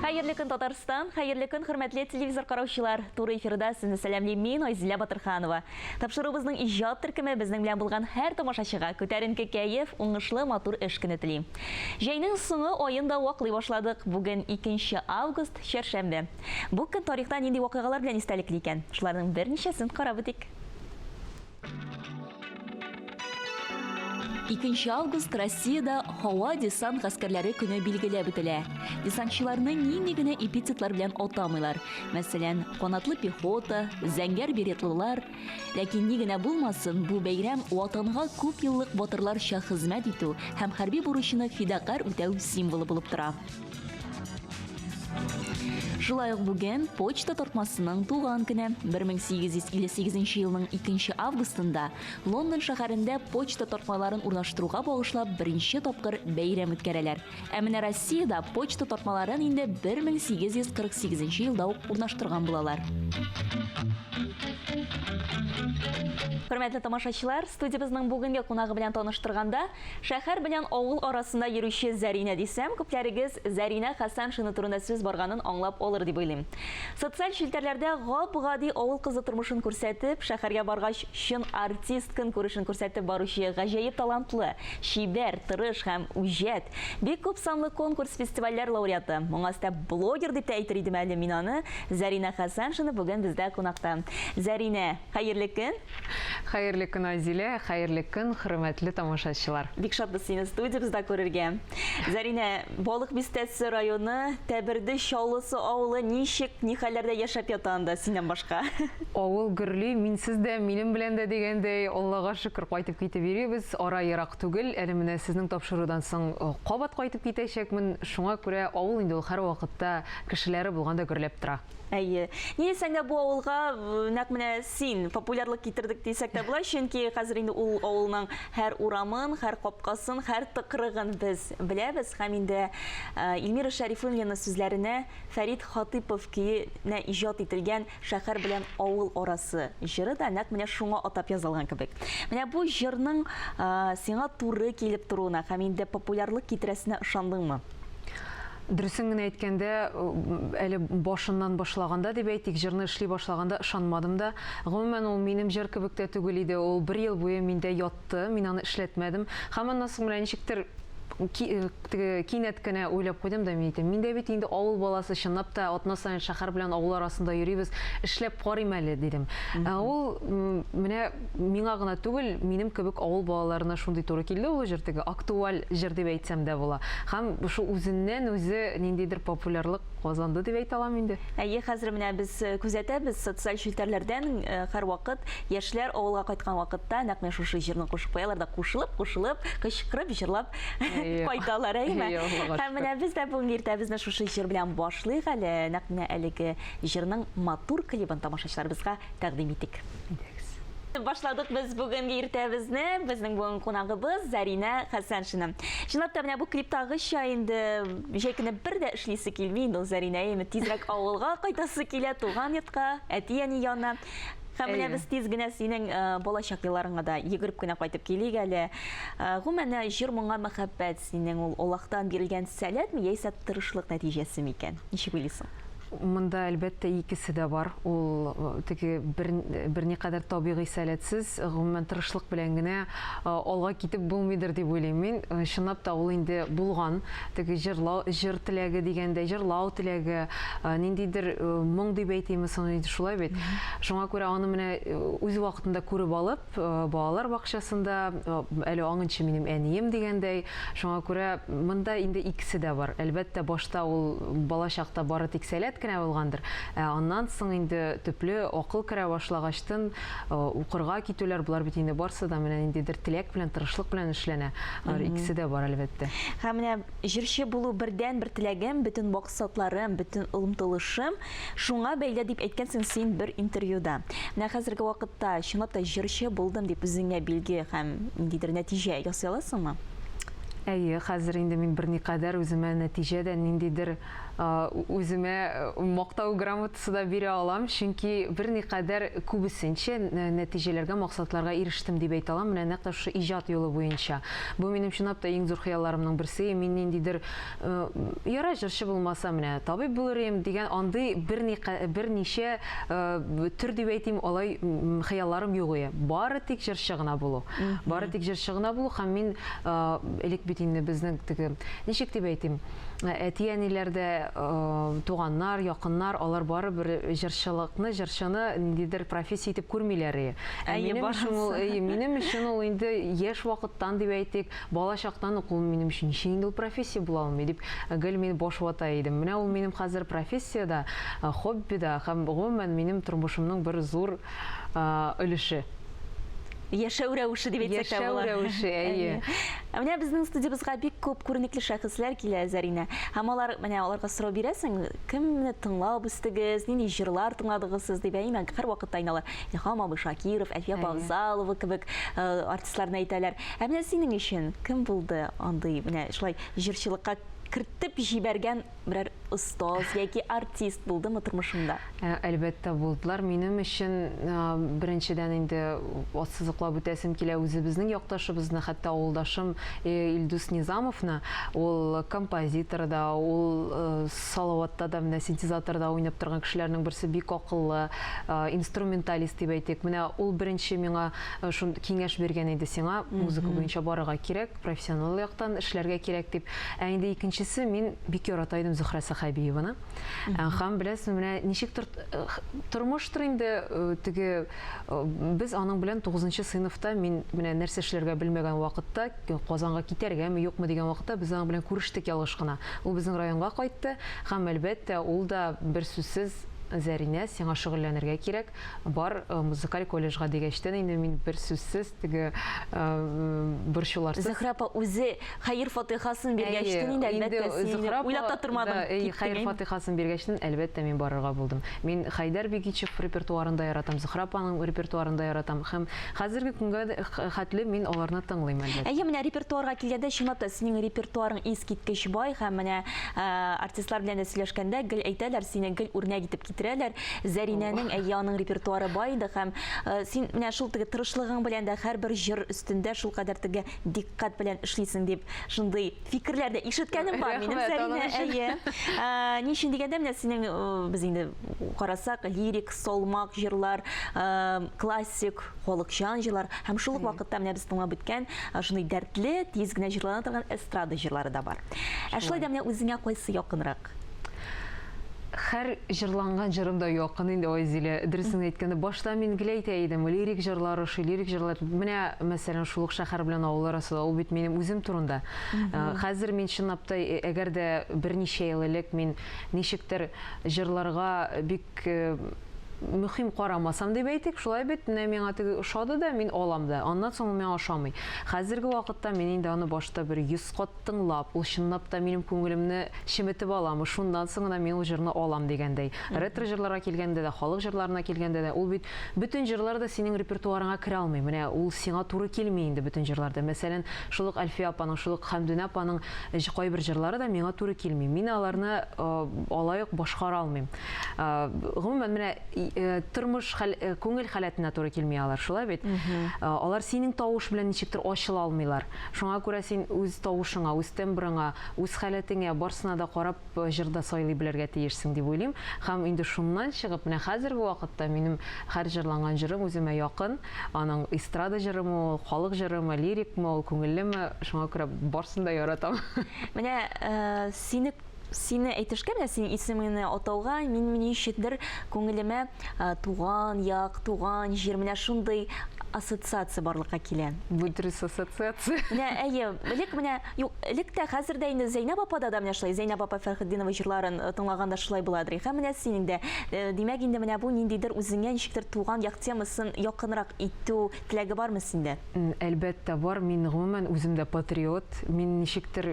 Хәерле көн, Татарстан! Хәерле көн, хөрмәтле телевизор караучылар! Туры эфирда сезне сәламлим мин, Айзилә Батырханова. Тапшыруыбызның иҗат төркеме безнең белән булган һәр тамашачыга күтәренке кәеф, уңышлы, матур эш көне тели. Җәйнең соңы аен да ваклый башладык. Бүген 2 август, чәршәмбе. Бу көн тарихта нинди вакыйгалар белән истәлекле икән? Шуларның берничәсен карап үтик. 2 август Россиядә һава десант гаскәрләре көне билгеләп үтелә. Десантчыларны нинди генә эпитетлар белән атамыйлар. Мәсәлән, канатлы пехота, зәңгәр беретлылар. Ләкин ни генә булмасын, бу бәйрәм Ватанга күп еллык батырларча хезмәт итү һәм хәрби бурычны фидакарь үтәү символы булып тора. Шулай ук бүген почта тартмасының туган көне. 1858 елның 2 августында Лондон шәһәрендә почта тартмаларын урнаштыруга багышлап беренче тапкыр бәйрәм үткәрәләр. Ә менә Россиядә почта тартмаларын инде 1848 елда ук урнаштырган булалар. Хөрмәтле тамашачылар, студиябезнең бүгенге кунагы белән таныштырганда, Шәһәр белән авыл арасында йөрүче Зәринә дисәм, күпләрегез Зәринә Хәсәншина турында сүз барганын аңлап алыр дип уйлыйм. Социаль челтәрләрдә гап-гади авыл кызы тормышын күрсәтеп, шәһәргә баргач чын артист көнкүрешен күрсәтеп баручы гаҗәеп талантлы, чибәр, тырыш һәм үҗәт, бик күп санлы конкурс-фестивальләр лауреаты, моңа өстәп блогер дип тә әйтер идем әле мин аны, Зәринә Хәсәншина бүген бездә кунакта. Зәринә, хәерле көн! Хәерле көн, Айзилә, хәерле көн, хөрмәтле тамашачылар. Бик шатбыз сине студиябездә күрергә. Зәринә, Балык Бистәсе районы, Тәберде Чаллысы авылы ничек, ни хәлләрдә яшәп ята анда синнән башка? Авыл гөрли, минсез дә, минем белән дә дигәндәй, Аллага шөкер, кайтып китеп йөрибез, ара ерак түгел, әле менә сезнең тапшырудан соң кабат кайтып китәчәкмен, шуңа күрә авыл инде ул һәрвакытта кешеләре булганда гөрләп тора. Әйе. Ни дисәң дә, бу авылга нәкъ менә син популярлык китердек дисәк тә була, чөнки хәзер инде ул авылның һәр урамын, һәр капкасын, һәр тыкрыгын без беләбез. Һәм инде Эльмира Шәрифуллина сүзләренә Фәрит Хатыйпов көенә иҗат ителгән Шәһәр белән авыл арасы җыры да нәкъ менә шуңа атап язылган кебек. Менә бу җырның сиңа туры килеп торуына һәм инде популярлык китерәсенә ышандыңмы? Дөресен генә әйткәндә, әле башыннан башлаганда дип әйтик, җырны эшли башлаганда ышанмадым да. Гомумән, ул минем җыр кебек тә түгел иде. Ул бер ел буе миндә ятты, мин аны эшләтмәдем. Һәм аннан соң менә ничектер теге кинәт кенә уйлап куйдым да, мин әйтәм, мин дә бит инде авыл баласы, чынлап та атна саен шәһәр белән авыл арасында йөрибез, эшләп карыйм әле, дидем. Ә ул менә Миңа гына түгел, минем кебек авыл балаларына шундый туры килде ул җыр, теге актуаль җыр дип әйтсәм дә була. Һәм шул үзеннән-үзе ниндидер популярлык казанды дип әйтә алам инде. Әйе, хәзер менә без күзәтәбез, социаль челтәрләрдән һәрвакыт яшьләр авылга кайткан вакытта нәкъ менә шушы җырны кушып куялар да кушылып-кушылып, кычкырып җырлап кайталар, әйеме? Һәм менә без дә бүгенге иртәбезне шушы җыр белән башлыйк әле. Нәкъ менә әлеге җырның матур клибын тамашачыларыбызга тәкъдим итик. Әйдәгез. Башладык без бүгенге иртәбезне. Безнең бүген кунагыбыз Зәринә Хәсәншина. Чынлап та менә бу клиптагыча инде җәй көне бер дә эшлисе килми инде ул Зәринә, әйеме? Тизрәк авылга кайтасы килә, туган йортка, әти-әни янына. Һәм менә без тиз генә синең э, балачак елларыңа да йөгереп кенә кайтып килик әле. Э, гомумән, җыр-моңга мәхәббәт синең ул Аллаһтан бирелгән сәләтме яисә тырышлык нәтиҗәсе микән? Ничек уйлыйсың? Монда, әлбәттә, икесе дә бар. Ул теге бер, берникадәр табигый сәләтсез, гомумән, тырышлык белән генә алга китеп булмыйдыр дип уйлыйм мин. Чынлап та ул инде булган. Теге җырлау, җыр теләге дигәндәй, җырлау теләге, ниндидер моң дип әйтимме соң инде, шулай бит. Шуңа күрә аны менә үз вакытында күреп алып, балалар бакчасында, әле аңынчы минем әнием дигәндәй, шуңа күрә монда инде икесе дә бар. Әлбәттә, башта ул бала чакта бары тик сәләт кенә булгандыр, ә аннан соң инде төпле акыл керә башлагачтын, укырга китүләр, болар бит инде барсы да менә ниндидер теләк белән, тырышлык белән эшләнә. Алар икесе дә бар, әлбәттә. Һәм менә җырчы булу бердәнбер теләгем, бөтен максатларым, бөтен омтылышым шуңа бәйле дип әйткәнсең син бер интервьюда. Менә хәзерге вакытта чынлап та җырчы булдым дип үзеңә билге һәм ниндидер нәтиҗә ясый аласыңмы? Әйе, хәзер инде мин берникадәр үземә нәтиҗә дә ниндидер үземә мактау грамотасы да бирә алам, чөнки берникадәр күбесенчә нәтиҗәләргә, максатларга ирештем дип әйтә алам, менә нәкъ тә шушы иҗат юлы буенча. Бу минем чынлап та иң зур хыялларымның берсе, мин ниндидер Ярай, җырчы булмаса, менә табиб булыр идем дигән андый берничә төр дип әйтим, алай хыялларым юк иде. Бары тик җырчы гына булу. Бары тик җырчы гына булу һәм мин элек бит инде безнең теге, ничек дип әйтим, әти-әниләр дә, туганнар, якыннар, алар барыбер җырчылыкны, җырчыны ниндидер профессия итеп күрмиләр иде. Ә минем өчен ул, минем өчен ул инде яшь вакыттан дип әйтик, Бала чактан ук ул минем өчен ничек инде ул профессия була алмый дип гел мин баш вата идем. Менә ул минем хәзер профессия дә, хобби да һәм гомумән минем тормышымның бер зур өлеше. Яшәү рәвеше дип әйтсәк тә була. Яшәү рәвеше, әйе. Ә менә безнең студиябезгә бик күп күренекле шәхесләр килә, Зәринә. Һәм алар, менә аларга сорау бирәсең, кемне тыңлап үстегез, нинди җырлар тыңладыгыз сез дип, әйе, һәрвакытта инде алар Илһам абый Шакиров, Әлфия апа Авзалова кебек артистларны әйтәләр. Ә менә синең өчен кем булды андый, менә шулай җырчылыкка кертеп җибәргән берәр остаз яки артист булдымы тормышыңда? Әлбәттә, булдылар. Минем өчен, беренчедән инде, ассызыклап үтәсем килә үзебезнең якташыбызны, хәтта авылдашым Илдус Низамовны. Ул композитор да, ул Салаватта да менә синтезаторда уйнап торган кешеләрнең берсе, бик акыллы, инструменталист дип әйтик. Менә ул беренче миңа шундый киңәш биргән иде, сиңа музыка буенча барырга кирәк, профессионал яктан эшләргә кирәк дип. Ә инде икенчесе, мин бик ярата идем Зөһрә Сәхәбиеваны. Һәм беләсезме, менә ничектер тормыштыр инде теге без аның белән тугызынчы сыйныфта мин менә нәрсә эшләргә белмәгән вакытта, Казанга китәргәме, юкмы дигән вакытта без аның белән күрештек ялгыш кына. Ул безнең районга кайтты һәм, әлбәттә, ул да берсүзсез, Зәринә, сиңа шөгыльләнергә кирәк, Бар музыкаль колледжга дигәчтен инде мин бер сүзсез теге борчуларсыз. Зөһрә апа үзе хәер-фатыйхасын биргәчтен инде, әлбәттә, син уйлап та тормадың. Әйе, хәер-фатыйхасын биргәчтен, әлбәттә, мин барырга булдым. Мин Хәйдәр Бигичев репертуарын да яратам, Зөһрә апаның репертуарын да яратам һәм хәзерге көнгә хәтле мин аларны тыңлыйм, әлбәттә. Әйе, менә репертуарга килгәндә, чынлап та, синең репертуарың искиткеч бай һәм менә артистлар белән дә сөйләшкәндә гел әйтәләр, сине гел үрнәк итеп китерәләр. Зәринәнең, әйе, аның репертуары бай иде һәм син менә шул теге тырышлыгың белән дә һәрбер җыр өстендә шулкадәр теге дикъкать белән эшлисең дип шундый фикерләр дә ишеткәнем бар минем, Зәринә, әйе. Ни өчен дигәндә, менә синең без инде карасак, лирик, салмак җырлар, классик, халыкчан җырлар һәм шул ук вакытта менә без тыңлап үткән шундый дәртле, тиз генә җырлана торган эстрада җырлары да бар. Ә шулай да менә үзеңә кайсы якынрак? Хәр җырланган җырым да якын инде, Айзилә. Дөресен әйткәндә, башта мин гел әйтә идем, лирик җырлар ошый, лирик җырлар. Менә, мәсәлән, шул ук Шәһәр белән авыл арасы, ул бит минем үзем турында. Хәзер мин чынлап та, әгәр дә берничә ел элек мин ничектер җырларга бик мөһим карамасам дип әйтик, шулай бит, менә миңа теге ошады да, мин алам да. Аннан соң ул миңа ошамый. Хәзерге вакытта мин инде аны башта бер 100 кат тыңлап, ул чынлап та минем күңелемне чеметеп аламы, шуннан соң гына мин ул җырны алам дигәндәй. Ретро җырларга килгәндә дә, халык җырларына килгәндә дә, ул бит бөтен җырлар да синең репертуарыңа керә алмый. Менә ул сиңа туры килми инде бөтен җырлар да. Мәсәлән, шул ук Әлфия апаның, шул ук Хәмдүнә апаның кайбер җырлары да миңа туры килми. Мин аларны алай ук башкара алмыйм. Гомумән, менә тормыш хәл, күңел халәтенә туры килми алар, шулай бит? Алар синең тавыш белән ничектер ачыла алмыйлар. Шуңа күрә син үз тавышыңа, үз тембрыңа, үз халәтеңә, барсына да карап җыр да сайлый белергә тиешсең дип уйлыйм. Һәм инде шуннан чыгып, менә хәзерге вакытта минем һәр җырланган җырым үземә якын. Аның эстрада җырымы ул, халык җырымы, лирикмы ул, күңеллеме, шуңа күрә барсын да яратам. Менә сине Сине әйтешкә, менә синең исемеңне атауга, мин ни өчендер күңелемә туган як, туган җир, менә шундый ассоциация барлыкка килә. Бу дөрес ассоциация. Менә, әйе, элек менә, юк, элек тә, хәзер дә инде Зәйнәб апада да менә шулай, Зәйнәб апа Фәрхетдинова җырларын тыңлаганда шулай буладыр. Һәм менә синең дә, димәк инде менә бу ниндидер үзеңә ничектер туган як темасын якынрак итү теләге бармы синдә? Әлбәттә, бар. Мин, гомумән, үзем дә патриот. Мин ничектер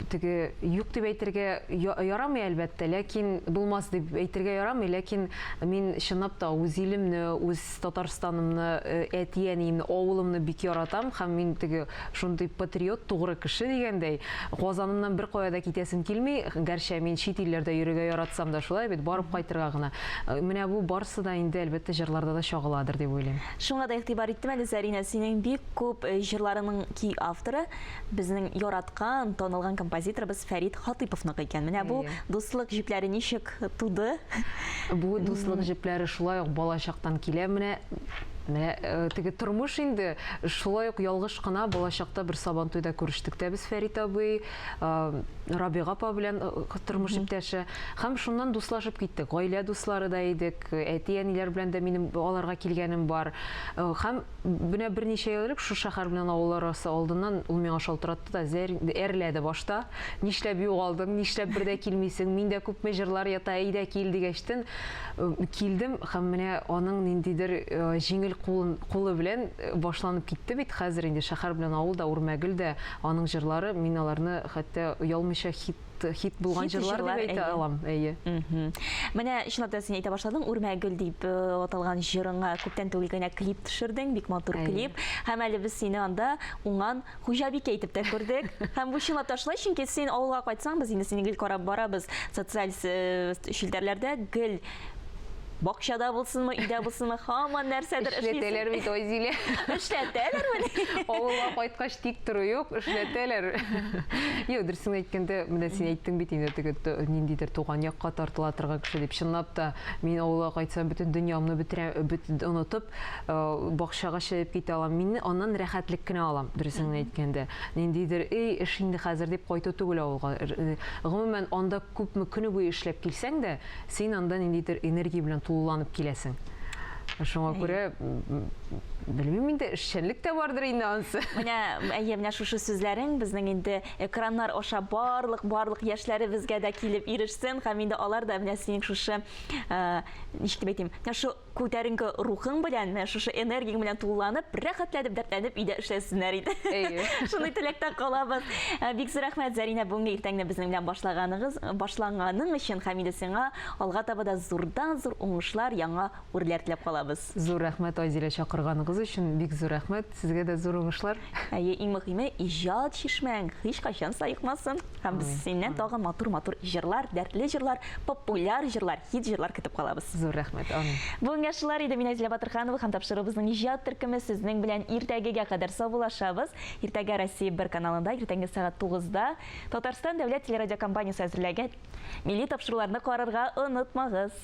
теге юк дип әйтергә ярамый, әлбәттә, ләкин булмас дип әйтергә ярамый, ләкин мин чынлап та үз илемне, үз Татарстанымны әти-әниемне, авылымны бик яратам һәм мин теге шундый патриот, тугры кеше дигәндәй, Казанымнан беркая да китәсем килми, гәрчә мин чит илләрдә йөрергә яратсам да шулай бит, барып кайтырга гына. Менә бу барысы да инде, әлбәттә, җырларда да чагыладыр дип уйлыйм. Шуңа да игътибар иттем әле, Зәринә, синең бик күп җырларыңның көй авторы, безнең яраткан, танылган композиторыбыз Фәрит Хатыйповныкы икән. Менә бу дуслык җепләре ничек туды? Бу дуслык җепләре шулай ук балачактан килә. Менә менә э, теге тормыш инде шулай ук ялгыш кына балачакта бер Сабантуйда күрештек тә без Фәрит абый, э, Рабига апа белән э, тормыш иптәше. Һәм шуннан дуслашып киттек. Гаилә дуслары да идек, әти-әниләр белән дә минем аларга килгәнем бар. Һәм менә берничә ел элек шул шәһәр белән авыл арасы алдыннан ул миңа шалтыратты да, әрләде башта. Нишләп югалдың, нишләп бер дә килмисең, мин дә күпме җырлар ята, әйдә кил дигәчтен, килдем һәм менә аның ниндидер җиңел кулын, кулы белән башланып китте бит хәзер инде шәһәр белән авыл да, Үрмәгөл дә аның җырлары, мин аларны хәтта оялмыйча хит хит булган Хит җырлар дип җырлар, әйтә әйе. алам, әйе. Менә чынлап та син әйтә башладың, Үрмәгөл дип аталган җырыңа күптән түгел генә клип төшердең, бик матур Әйе. клип. Һәм әле без сине анда уңган хуҗабикә итеп тә күрдек. Һәм бу чынлап та шулай, чөнки син авылга кайтсаң, без инде сине гел карап барабыз социаль челтәрләрдә, гел бакчада булсынмы, өйдә булсынмы, һаман нәрсәдер эшлисең. Эшләтәләр бит, Айзилә. Эшләтәләрмени? Авылга кайткач тик тору юк, эшләтәләр. Юк, дөресен әйткәндә, менә син әйттең бит инде теге ниндидер туган якка тартыла торган кеше дип. Чынлап та, мин авылга кайтсам, бөтен дөньямны бетерә, бөт, онытып, бакчага чыгып китә алам. Мин аннан рәхәтлек кенә алам, дөресен генә әйткәндә. Ниндидер, эй, эш инде хәзер дип кайту түгел авылга. Гомумән, анда күпме көне буе эшләп килсәң дә, Син анда ниндидер энергия белән тулыланып киләсең. Шуңа күрә, белмим инде, эшчәнлек тә бардыр инде ансы. Менә, әйе, менә шушы сүзләрең безнең инде экраннар аша барлык, барлык яшьләребезгә дә килеп ирешсен һәм инде алар да менә синең шушы, ничек дип әйтим, менә шу күтәренке рухың белән, менә шушы энергияң белән тулыланып, рәхәтләнеп, дәртләнеп өйдә эшләсеннәр иде. Әйе. Шундый теләктә калабыз. Э, бик зур рәхмәт, Зәринә, бүгенге иртәңне безнең белән башлаганыгыз, башланганың өчен һәм инде сиңа алга таба да зурдан-зур уңышлар, яңа үрләр теләп калабыз. Зур рәхмәт, Айзилә, чакырганыгыз өчен. Бик зур рәхмәт. Сезгә дә зур уңышлар. Әйе, иң мөһиме, иҗат чишмәң һичкайчан саекмасын. Һәм без синнән тагын матур-матур җырлар, дәртле җырлар, популяр җырлар, хит җырлар көтеп калабыз. Зур рәхмәт, амин. Бүгенгә шулар иде. Мин Айзилә Батырханова һәм тапшыруыбызның иҗат төркеме сезнең белән иртәгегә кадәр саубуллашабыз. Иртәгә Россия бер каналында иртәнге сәгать 9-да Татарстан дәүләт телерадиокомпаниясе әзерләгән милли тапшыруларны карарга онытмагыз.